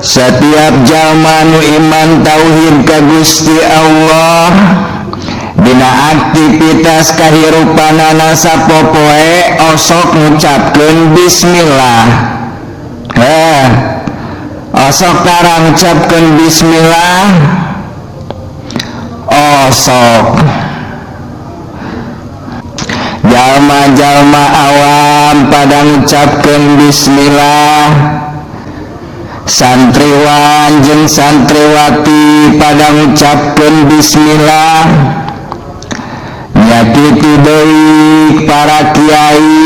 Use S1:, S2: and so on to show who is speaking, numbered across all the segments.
S1: Setiap jalma nu iman tauhid ka Gusti Allah dina aktivitas kahirupanana sapopoe osok ngucapkeun bismillah. Osok tara ngucapkeun bismillah, osok jalma-jalma awam pada ngucapkeun bismillah, santriwan jeung santriwati pada ngucapkeun bismillah, nya kitu deui para kiai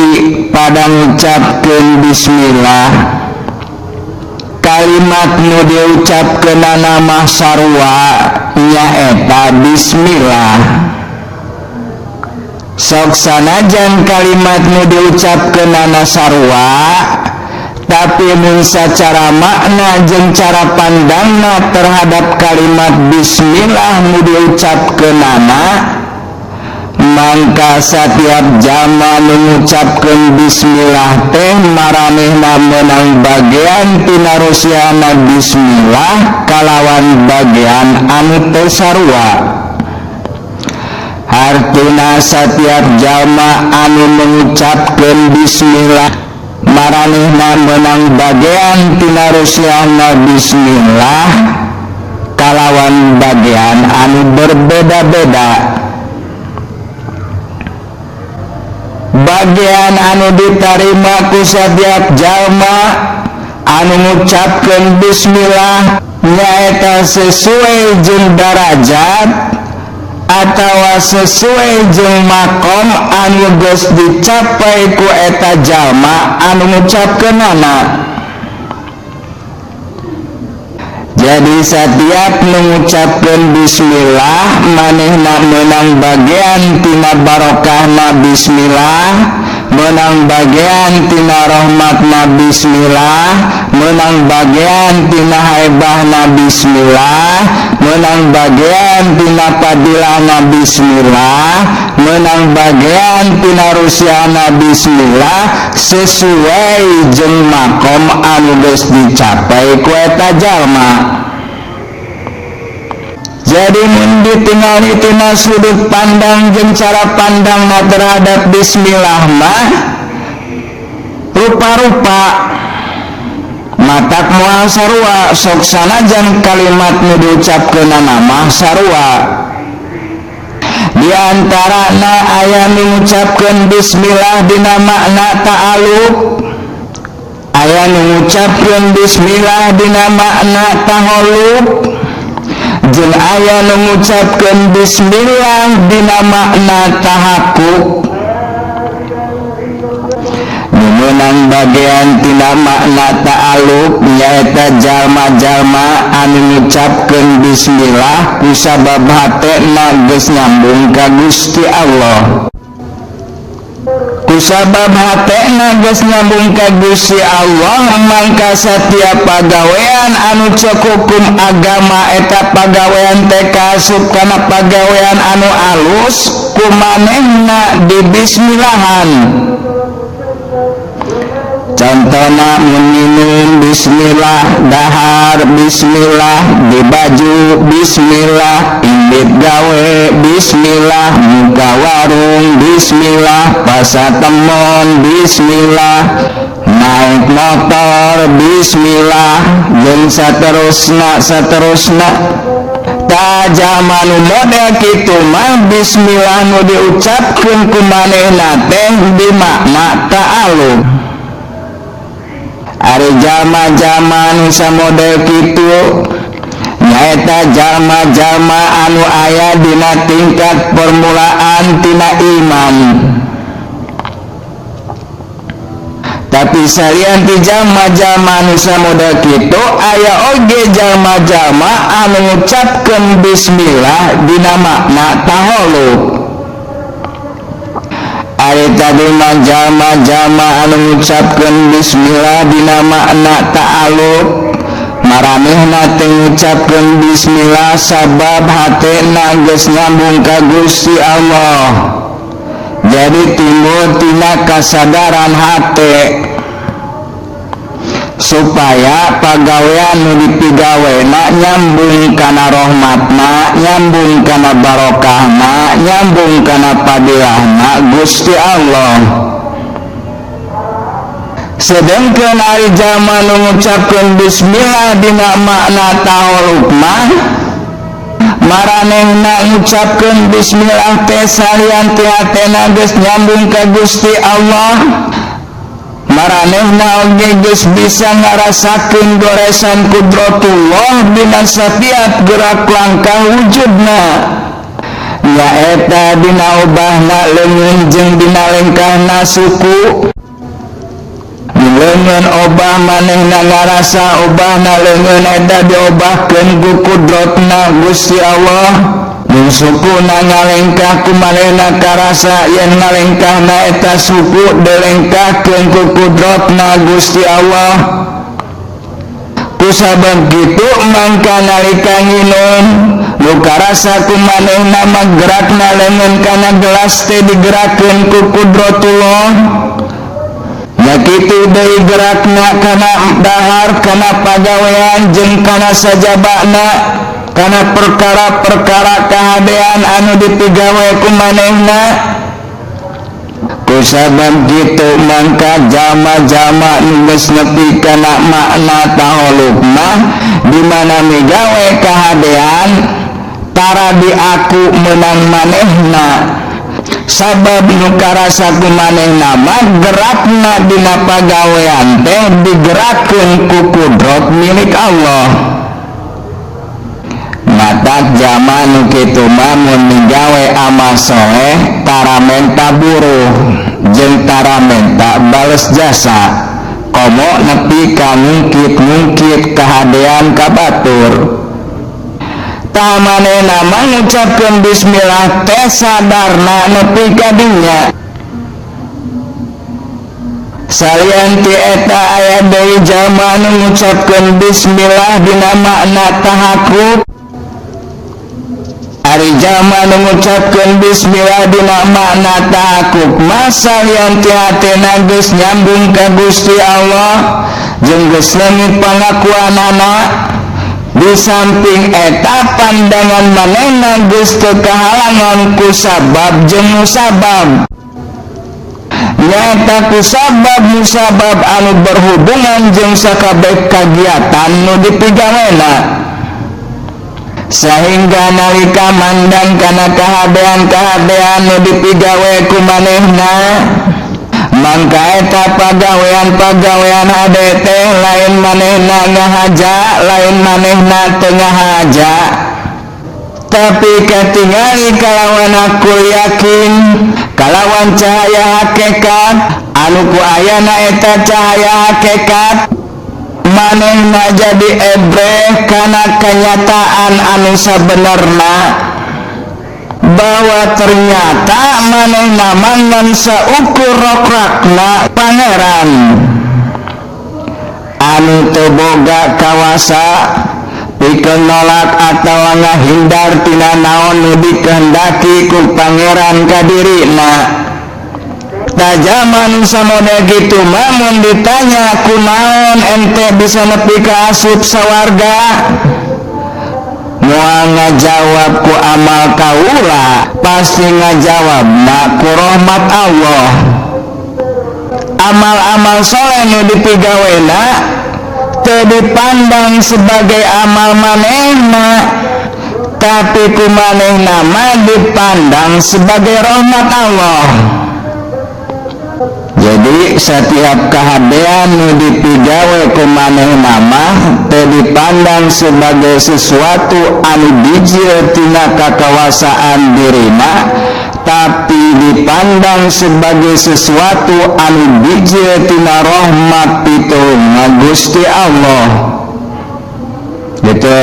S1: pada ngucapkeun bismillah. Kalimat nu diucapkeunana mah sarua, nyaeta bismillah. Sok sanajan kalimat nu diucapkeunana sarua, tapi mun sacara makna jeung cara pandangna terhadap kalimat bismillah nu diucapkeunana, mangka setiap jalma nu ngucapkeun bismillah teh maranehna meunang bagian tina rusiana bismillah kalawan bagian anu teu sarua. Hartina setiap jalma anu mengucapkeun bismillah maranehna meunang bagian tina rusiana bismillah kalawan bagian anu berbeda-beda. Bagian anu ditarima ku setiap jalma anu ngucapkeun bismillah nyaeta sesuai jeung darajat atawa sesuai jeung makom anu geus dicapai ku eta jalma anu ngucapkeunana. Jadi setiap mengucapkeun bismillah manehna meunang bagian tina barokahna bismillah, meunang bagian tina rahmatna bismillah, meunang bagian tina haibahna bismillah, meunang bagian tina fadilahna bismillah, meunang bagian tina rusiana bismillah sesuai jeung makom anu geus dicapai ku eta jalma. Jadi mun ditingali tina sudut pandang jeung cara pandangna terhadap bismillah mah rupa-rupa, matak moal sarua, sok sanajan kalimat nu diucapkeunana mah sarua. Di antarana aya nu ngucapkeun bismillah dina makna ta'alluq, aya nu ngucapkeun bismillah dina makna tahalluq, jeung aya nu ngucapkeun bismillah dina makna tahakkuk. Meunang bagian tina makna ta'alluq nyaeta jalma-jalma anu ngucapkeun bismillah kusabab hatena geus nyambung ka Gusti Allah. Kusabab hatena geus nyambung ka Gusti Allah, mangka setiap pagawean anu cek hukum agama eta pagawean teh kaasup kana pagawean anu alus kumanehna dibismillahan. Contohna minum bismillah, dahar bismillah, di baju bismillah, indit gawe bismillah, muka warung bismillah, pasatemon bismillah, naik motor bismillah, jeung saterusna saterusna. Ta jalma nu model kitu mah bismillah nu diucapkeun ku manehna teh dimakna ta'alluq. Ari jalma-jalma nu samodel kitu nyaeta jalma-jalma anu aya dina tingkat permulaan tina iman. Tapi salian ti jalma-jalma anu samodel kitu aya oge jalma-jalma anu ngucapkeun bismillah dina makna tahalluq. Ari tadi mah jalma-jalma anu ngucapkeun bismillah dina makna ta'alluq, maranehna teh ngucapkeun bismillah sabab hatena geus nyambung ka Gusti Allah. Jadi timbul tina kasadaran hate. Supaya pagawean nu dipigawena nyambung kana rahmatna, nyambung kana barokahna, nyambung kana padilahna Gusti Allah. Sedengkeun ari jalma nu ngucapkeun bismillah dina makna tahaluk mah, maranehna ngucapkeun bismillah teh salian ti hatena geus nyambung ka Gusti Allah. Maranehna oge geus bisa ngarasakeun goresan kudratullah dina setiap gerak langkah wujudna, nyaeta dina obahna leungeun jeung dina lengkahna suku. Leungeun obah manehna ngarasa obahna leungeun eta diobahkeun ku kudratna Gusti Allah. Mun sukuna ngalengkah ku manehna karasa yen ngalengkahna eta suku dilengkahkeun ku kudratna Gusti Allah. Kusabab kitu mangka nalika nginum nu karasa ku manehna mah gerakna leungeun kana gelas teh digerakkeun ku kudratullah. Nya kitu deui gerakna kana dahar, kana pagawean jeung kana sajabana, kana perkara-perkara kahadean anu dipigawe ku manehna. Kusabab kitu mangka jalma-jalma nu geus nepi kana makna tahaluk mah di mana migawe kahadean tara diaku meunang manehna. Sabab nu karasa ku manehna mah gerakna dina pagawean teh digerakkeun ku kudrat milik Allah. Matak jalma nu kitu mah mun migawe amal soleh tara menta buruh jeung tara menta bales jasa, komo nepi ka ngungkit-ngungkit kahadean ka batur. Tah manehna mah ngucapkeun bismillah teh sadarna nepi ka dinya. Salian ti eta aya deui jalma nu ngucapkeun bismillah dina makna tahakuk. Ari jalma nu ngucapkeun bismillah dina makna tahakuk mah salian ti hatena geus nyambung ka Gusti Allah jeung geus leungit pangakuanana. Di samping eta pandangan manehna geus teu kahalangan ku sabab jeung musabab, nyaeta ku sabab musabab anu berhubungan jeung sakabeh kagiatan nu dipigawena, sehingga nalika mandang kana kahadean-kahadean nu dipigawe ku manehna, mangka eta pagawean-pagawean hade teh lain manehna ngahaja, lain manehna teu ngahaja, tapi katingali kalawan akul yakin, kalawan cahaya hakikat anu ku ayana eta cahaya hakikat manehna jadi ebreh kana kenyataan anu sabenerna bahwa ternyata manehna ngan saukur rokrakna pangeran anu teu boga kawasa pikeun nolak atawa ngahindar tina naon nu dikehendaki ku pangeran ka dirina. Tajaman samode kitu mah mun ditanya kunaon ente bisa nepi ka asup sawarga, moal ngajawab ku amal kaula, pasti ngajawabna ku rahmat Allah. Amal-amal soleh nu dipigawena teu dipandang sebagai amal manehna, tapi ku manehna mah dipandang sebagai rahmat Allah. Jadi setiap kahadean nu dipigawe ku manehna mah teu dipandang sebagai sesuatu anu bijil tina kakawasaan dirina, tapi dipandang sebagai sesuatu anu bijil tina rahmat pitulungna Gusti Allah. Gitu.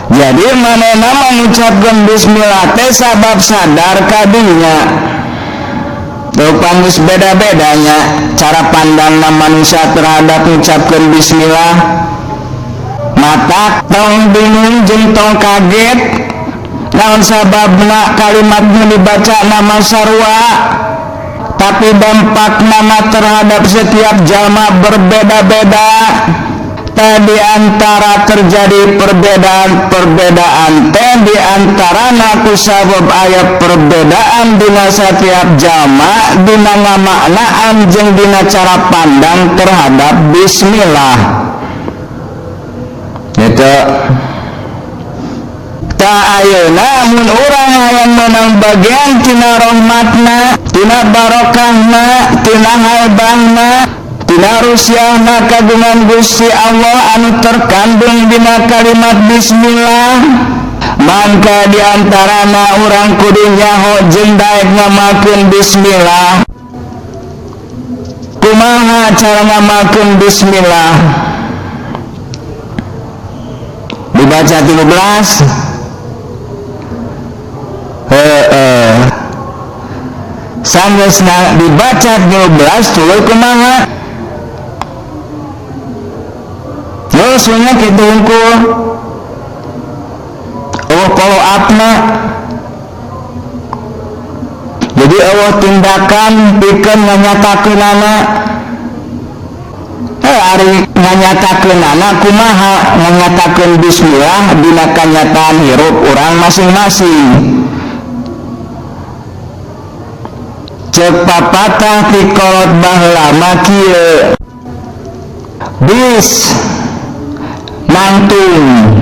S1: Jadi manehna mengucapkan bismillah teh sabab sadar kadinya. Tuh panggus beda-bedanya cara pandang manusia terhadap mengucapkan bismillah. Mata tong bingung jeung tong kaget naon sababna kalimat nu dibaca nama sarua, Tapi dampak nama terhadap setiap jalma berbeda-beda. Tadi antara terjadi perbedaan-perbedaan teh di antara ku sabab aya perbedaan dina setiap jalma dina ngamaknaan jeung dina cara pandang terhadap bismillah. Gitu. Ta ayeuna mun urang hayang menang bagian tina rahmatna, tina barokahna, tina haibahna, tina rusyahna kagungan Gusti Allah anu terkandung dina kalimat bismillah, mangka diantarana urang kudu nyaho jeung daek ngamalkeun bismillah. Kumaha cara ngamalkeun bismillah? Dibaca 13. Heeh. Sanggeusna dibaca 13 tuluy kumaha? Yosunya kitu hungkul. Oh, follow up-na. Jadi Allah tindakan pikeun nganyatakeunana. Ari nganyatakeunana kumaha? Nganyatakeun bismillah dina kanyataan hirup urang masing-masing. Cek papatah ti kolot baheula mah kieu. Bis nangtung.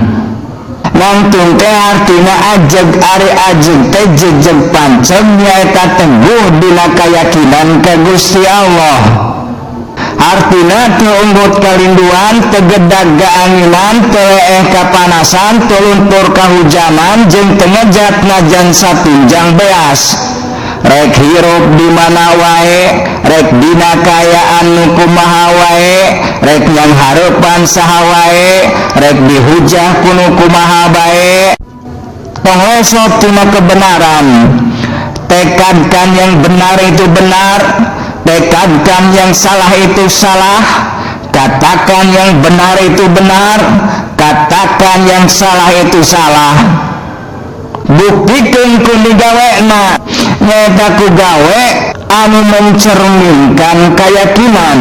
S1: Nangtung teh artina ajeg, ari ajeg teh jejeg panceg nyaeta teguh dina kayakinan ka Gusti Allah. Artina teu unggut kalinduan, teu gedag kaanginan, teu leeh kapanasan, teu luntur kahujanan, jeung teu ngejat najan satunjang beas. Rek hirup di mana wae, rek dina kaayaan nu kumaha wae, rek nyang hareupan saha wae, rek dihujah ku nu kumaha bae. Tong lesot tina kebenaran. Tekadkan yang benar itu benar, tekadkan yang salah itu salah, katakan yang benar itu benar, katakan yang salah itu salah. Buktikan ku digawena, nyaeta ku gawe anu mencerminkan keyakinan.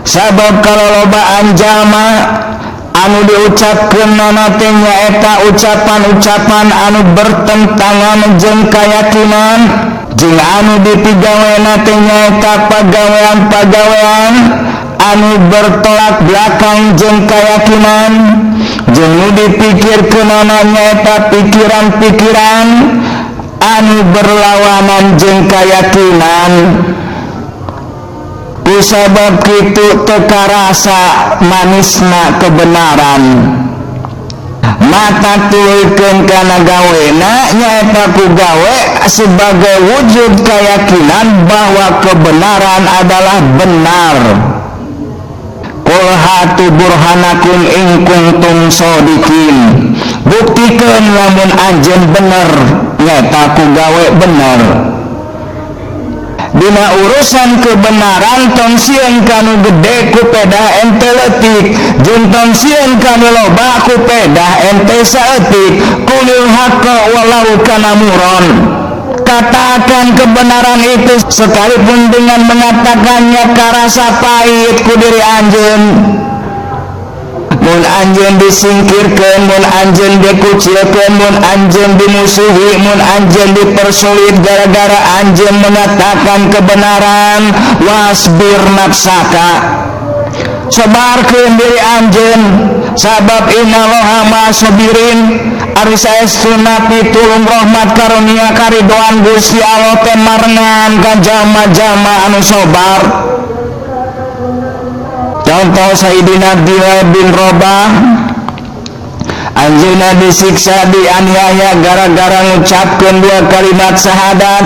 S1: Sabab kalolobaan jalma anu diucapkeun nana teh nyaeta ucapan-ucapan anu bertentangan jeung keyakinan, jeung anu dipigawena teh nyaeta pagawean-pagawean anu bertolak belakang jeung keyakinan, jeung nu dipikirkeunana nyaeta pikiran-pikiran anu berlawanan jeung keyakinan. Kusabab kitu teu karasa manisna kebenaran. Mata tuluykeun kana gawena nyaeta ku gawe sebagai wujud keyakinan bahwa kebenaran adalah benar. Qul hatu burhanakum in kuntum shodiqin. Buktikeun lamun anjeun bener nyaeta ku gawe bener. Dina urusan kebenaran tong sieun kanu gede ku pedah ente leutik, jeung tong sieun kanu loba ku pedah ente saeutik. Qulil haqqa walau kana muron. Katakan kebenaran itu sekalipun dengan mengatakannya karasa pahit ku diri anjeun. Mun anjeun disingkirkeun, mun anjeun dikucilkeun, mun anjeun dimusuhi, mun anjeun dipersulit gara-gara anjeun mengatakan kebenaran, wasbir nafsaka. Sabarkeun diri anjeun, sabab innallaha ma'as-sabirin. Ari saestuna pitulung rahmat karunia karidoan Gusti Allah teh marengan ka jalma-jalma anu sabar. Contoh Sayyidina Bilal bin Rabah, anjeunna disiksa dianiaya gara-gara ngucapkeun dua kalimat syahadat,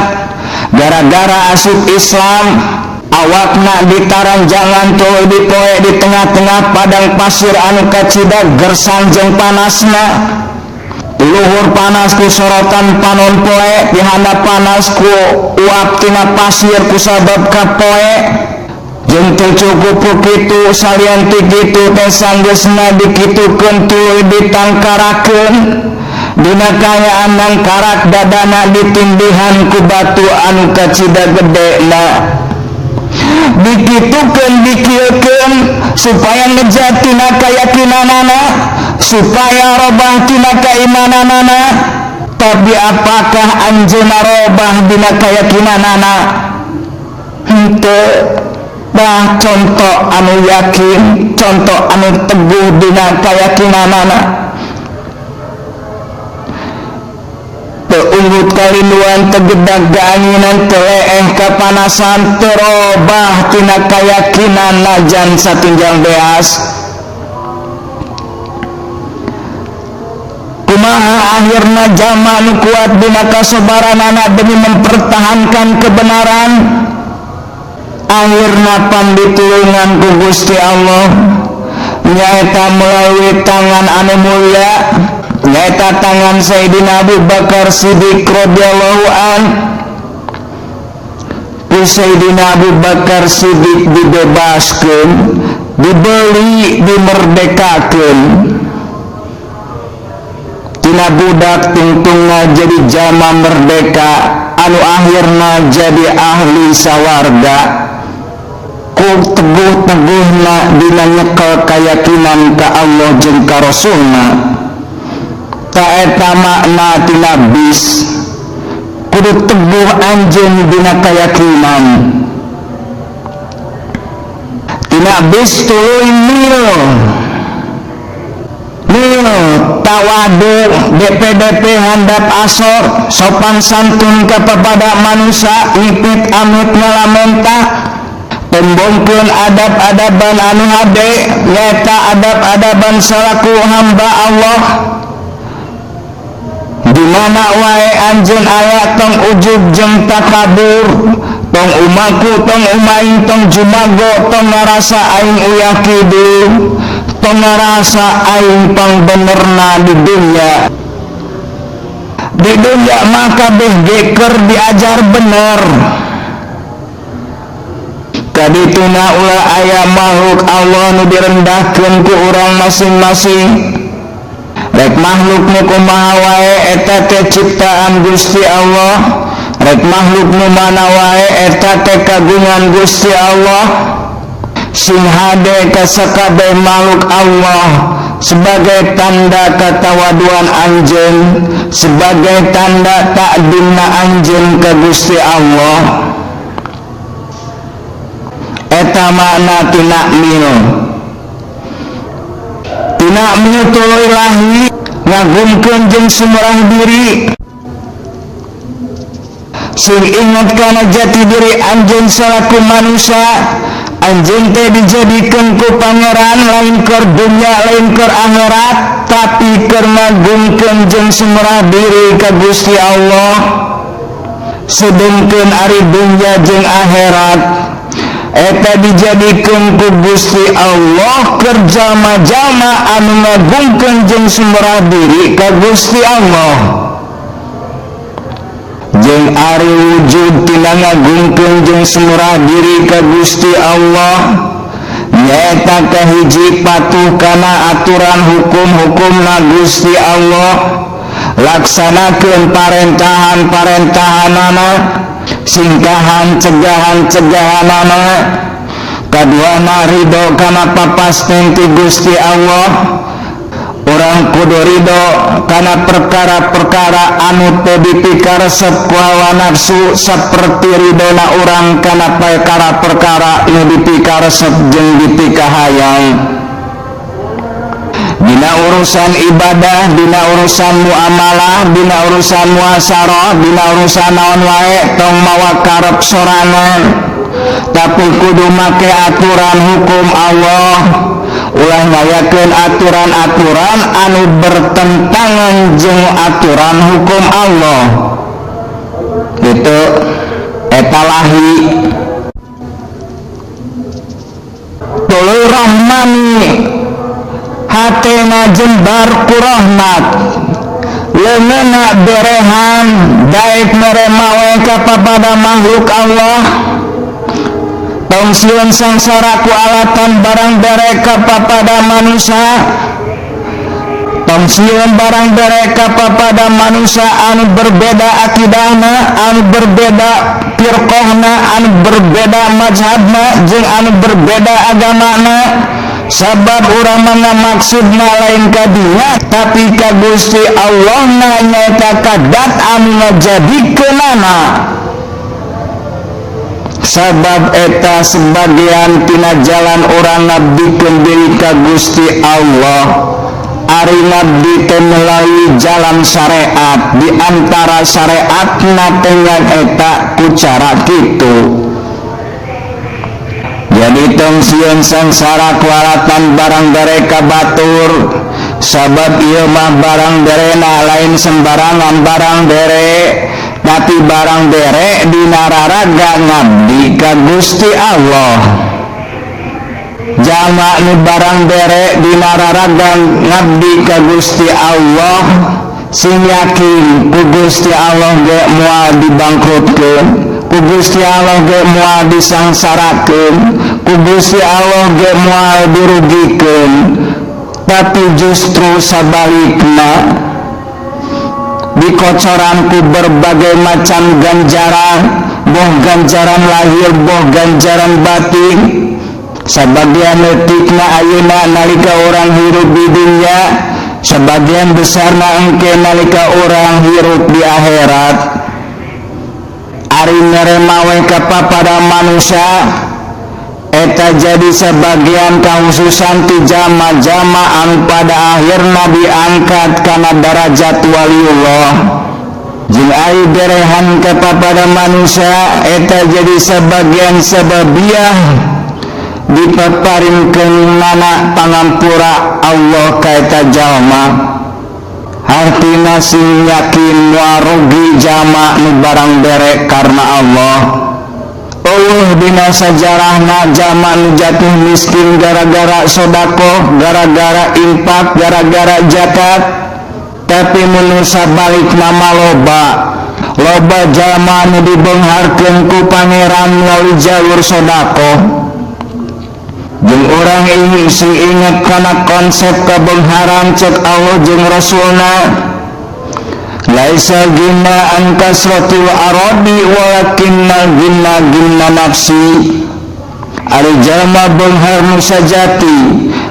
S1: gara-gara asup Islam, awakna ditaranjangan tuluy dipoe di tengah-tengah padang pasir anu kacida gersang jeung panasna. Luhur panas ku sorotan panon poe, dihandap panas ku uap tina pasir ku sabab kapoe. Jeung teu cukup ku kitu salian ti kitu teh sanggeusna dikitukeun tuluy ditangkarakeun, Dina kaayaan nangkarak dadana ditindihan ku batu anu kacida gedena. Dikitukeun dikieukeun supaya ngejat tina kayakinanana, supaya robah tina keimananana. Tapi apakah anjeunna robah dina kayakinanana? Henteu. Bah contoh anu yakin, contoh anu teguh dina kayakinanana. Teu unggut kalinduan, teu gedag gaanginan, teu leeh kapanasan, teu robah tina kayakinan najan satunjang beas. Kumaha akhirna jalma nu kuat dina kasobaranana demi mempertahankan kebenaran, akhirna panditulungan ku Gusti Allah nyaeta melalui tangan anu mulia, nyaeta tangan Sayyidina Abu Bakar Siddiq radhiyallahu an. Ku Sayyidina Abu Bakar Siddiq dibebaskeun, dibeli, dimerdekakeun. Tina budak tungtungna jadi jalma merdeka anu akhirna jadi ahli sawarga. Ku teguh-teguhna dina nyekel kayakinan ka Allah jeung ka Rasulna. Ta eta makna tina bis kudu teguh anjeun dina kayakinan. Tina bis tuluy mil mil tawadu DPDP handap asor sopan santun kepada manusia ipit amit ngalamenta tembongkeun adab-adaban anu hade nyaeta adab-adaban salaku hamba Allah. Di mana wae anjeun aya tong ujub jeung takabur, tong umaku, tong umaing, tong jumago, tong ngarasa aing uyah kidul, tong ngarasa aing pangbenerna di dunya. Di dunya maka kabeh geker diajar bener. Kadituna ulah aya makhluk Allah nu direndahkeun ku urang masing-masing. Rek makhluk nu kumaha wae eta teh ciptaan Gusti Allah, rek makhluk nu mana wae eta teh kagungan Gusti Allah. Sing hade ka sakabeh makhluk Allah sebagai tanda katawaduan anjeun, sebagai tanda takdimna anjeun ka Gusti Allah. Eta makna tina mil. Tina mil tuluy lahi ngagumkeun jeung sumrah diri. Sing ingat kana jati diri anjeun salaku manusia, anjeun teh dijadikeun ku pangeran lain keur dunya lain keur akhirat, tapi keur ngagumkeun jeung sumrah diri ka Gusti Allah. Sedengkeun ari dunya jeung akhirat eta dijadikeun ku Gusti Allah keur jalma-jalma anu ngagungkeun jeung sumrah diri ka Gusti Allah. Jeung ari wujud tina ngagungkeun jeung sumrah diri ka Gusti Allah nyaeta kahiji patuh kana aturan hukum-hukumna Gusti Allah, laksanakeun parentahan-parentahanana, singkahan cegahan-cegahanana. Kaduana ridho kana papasten ti Gusti Allah. Urang kudu ridho kana perkara-perkara anu teu dipikaresep ku hawa nafsu, saperti ridhona urang kana perkara-perkara nu dipikaresep jeung dipikahayang. Dina urusan ibadah, dina urusan muamalah, dina urusan muasarah, dina urusan naon wae tong mawa karep sorangan, tapi kudu make aturan hukum Allah. Ulah ngayakeun aturan-aturan anu bertentangan jeung aturan hukum Allah. Gitu eta lahi. Tuluy rahmani hatena jembar ku rahmat, leungeunna berehan daek mere mawe ka papada makhluk Allah. Tong sieun sangsara ku alatan barang bere ka papada manusia. Tong Tong sieun barang bere ka papada manusia anu berbeda akidahna, anu berbeda firqahna, anu berbeda mazhabna, jeung anu berbeda agamana. Sabab urang mah maksudna lain ka dinya tapi ka Gusti Allah na nyaeta ka dat anu ngajadikeunana. Sabab eta sebagian tina jalan urang ngabdikeun diri ka Gusti Allah. Ari ngabdi teh melalui jalan syariat, di antara syariatna teh eta ku cara kitu. Jadi tong sieun sangsara kualatan barang bere ka batur, sabab ieu mah barang berena lain sembarangan barang bere, tapi barang bere dina raraga ngabdi ka Gusti Allah. Jalma nu barang bere dina raraga ngabdi ka Gusti Allah sing yakin ku Gusti Allah ge moal dibangkrutkeun, ku Gusti Allah ge moal disangsarakeun, ku Gusti Allah ge moal dirugikeun, tapi justru sabalikna dikocoran ku berbagai macam ganjaran, boh ganjaran lahir boh ganjaran batin. Sabagian leutikna ayeuna nalika urang hirup di dunya, sebagian besarna engke nalika urang hirup di akhirat. Ari mere mawe ka papada manusia eta jadi sebagian kahususan ti jama-jama anu pada akhirna diangkat kana darajat waliullah. Jeung ari berehan ka papada manusia eta jadi sebagian sababiah dipaparinkeun mana pangampura Allah ka eta jalma. Hartina sing yakin moal rugi jama nu barang bere karena Allah. Eueuh dina sajarahna jama nu jatuh miskin gara-gara sodakoh, gara-gara infak, gara-gara zakat. Tapi mun sabalikna mah loba, loba jalma nu dibeungharkeun ku pangeran melalui jalur sodakoh. Jeung urang ini sing inget kana konsep kabeungharan cek Allah jeung Rasulna. Laisa ginna an kasratil aradi walakinna ginna ginna nafsi. Ari jalma beunghar nu sajati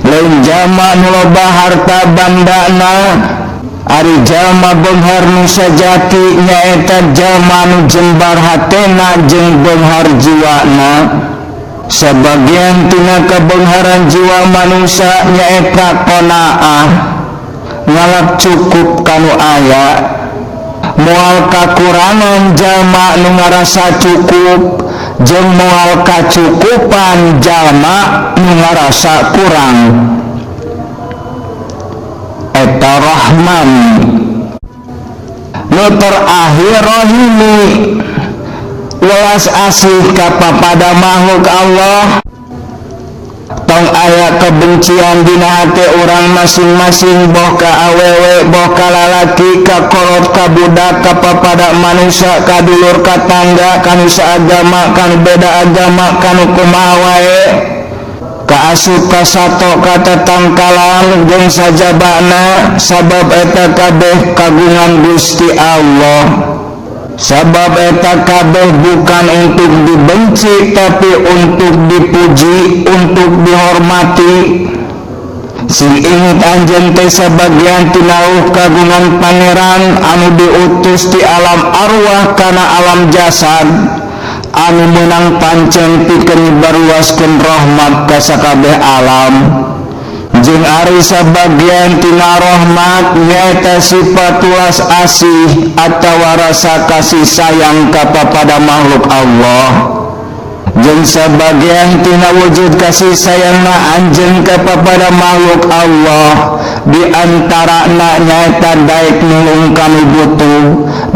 S1: lain jalma nu loba harta bandana. Ari jalma beunghar nu sajati nyaeta jalma nu jembar hatena jeung beunghar jiwana. Sebagian tina kebeungharan jiwa manusia nyaeta qanaah, ngalap cukup kanu aya, moal kakurangan jalma nu ngarasa cukup jeung moal kacukupan jalma nu ngarasa kurang. Eta Rahman. Nu terakhir Rahimi, welas asih kapapada makhluk Allah. Tong aya kebencian dina hate urang masing-masing, boh ka awewe boh ka lalaki, ka kolot ka budak, ka papada manusia, ka dulur ka tangga, ka nu saagama, ka nu beda agama, ka nu kumaha wae, ka asup ka sato ka tetangkalan jeung sajabana, sabab eta kabeh kagungan Gusti Allah. Sabab eta kabeh bukan untuk dibenci tapi untuk dipuji, untuk dihormati. Sing inget anjeun teh sabagian tina kagungan pangeran anu diutus ti alam arwah kana alam jasad, anu meunang pancen pikeun nyebarluaskeun rahmat ka sakabeh alam. Jeung ari sabagian tina rahmat nyaeta sifat welas asih atawa rasa kasih sayang ka papada makhluk Allah. Jeung sabagian tina wujud kasih sayangna anjeun ka papada makhluk Allah, di antarana nyaeta daek nulung kanu butuh,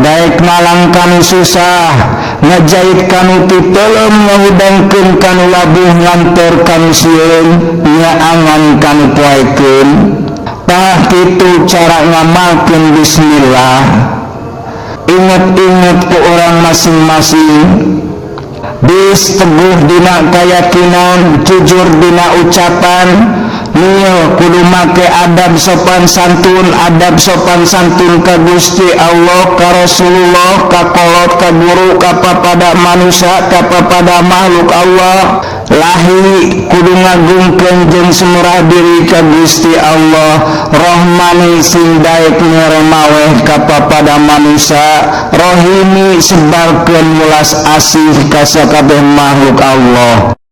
S1: daek nalang kanu susah, ngajait kanu titelem, ngahudangkeun kanu labuh, nganter kanu sieun, nyaangan kanu poekeun. Tah kitu cara ngamalkeun bismillah. Inget-inget ku urang masing-masing, bis teguh dina keyakinan, jujur dina ucapan, Mil kudu make adab sopan santun, adab sopan santun ka Gusti Allah, ka Rasulullah, ka kolot, ka guru, ka papada manusia, ka papada makhluk Allah. Lahi kudu ngagungkeun jeung sumurah diri ka Gusti Allah. Rohmani sing daek mere maweh ka papada manusia, Rohimi sebarkeun welas asih ka sakabeh makhluk Allah.